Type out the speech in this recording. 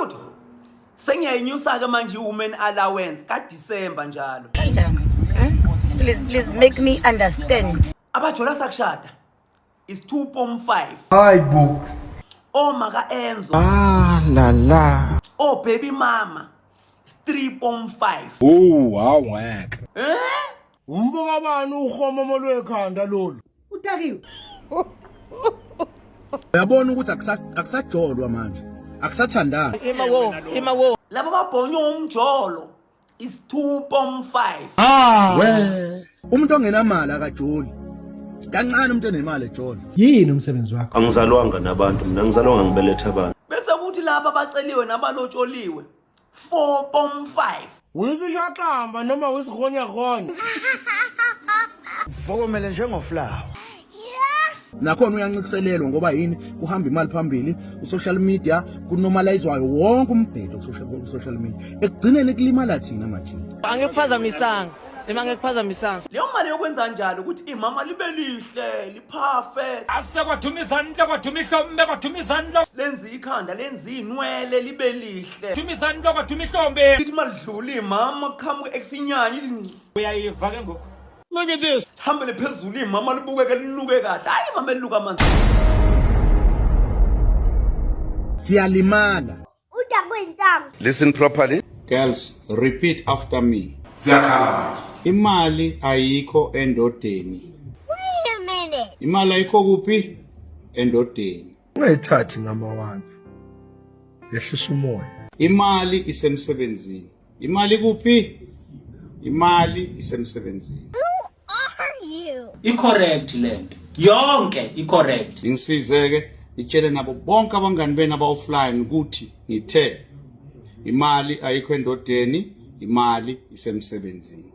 Lutho. Sengiyayinyusa-ke manje i-women allowance kaDisemba njalo. Kanjani? Please, please make me understand. Abajola sakushada is 2.5. Hayi bo. Oma ka-Enzo. Ah la la. Oh baby mama is 3.5. Oh, hawu ngeke. Eh? Umfo kabani uhomomo lwekhanda lolu? Utakiwe. Uyabona ukuthi akusajolwa manje. Akusathandani. Laba babhonywa umjolo is 2.5. Ah. We, umuntu ongenamali akajoli. Kancane umuntu onemali ejola. Yini umsebenzi wakho? Angizalwanga nabantu mina, angizalwanga ngibeletha abantu. Bese kuthi laba abaceliwe nabalotsholiwe 4.5. Wisishaqamba noma wisigonyagonya? Vokomele njengoflower. Nakhona uyancikiselelwa ngoba yini kuhamba imali phambili ku-social media kunormalizwayo wonke umbhedo ku-social media ekugcineni kulimala thina majini. Angikuphazamisanga. Noma ngikuphazamisanga. Leyo mali yokwenza njalo ukuthi imama libe lihle liphafe. Asekwaduma izandla, kwaduma ihlombe, kwaduma izandla. Lenze ikhanda, lenze inwele libe lihle. Duma izandla, kwaduma ihlombe. Lithi malidlula imama qhamuke ekusinyanya ithi Uyayiva ke ngoku. Look at this. Hambele phezulu imama libukeke linuke kahle. Hayi mama eluka amanzi. Siyalimala. Listen properly. Girls, repeat after me. Ziyakhala manje. Imali ayikho endodeni. Wait a minute. Imali ayikho kuphi? Endodeni. Ungayithathi ngamawala. Yehlisa umoya. Imali isemsebenzini. Imali kuphi? Imali isemsebenzini. Are you? I-correct lento. Yonke i-correct. Ngisizeke itshele nabo bonke abangani benu aba-offline ukuthi ngithe imali ayikho endodeni, imali isemsebenzini.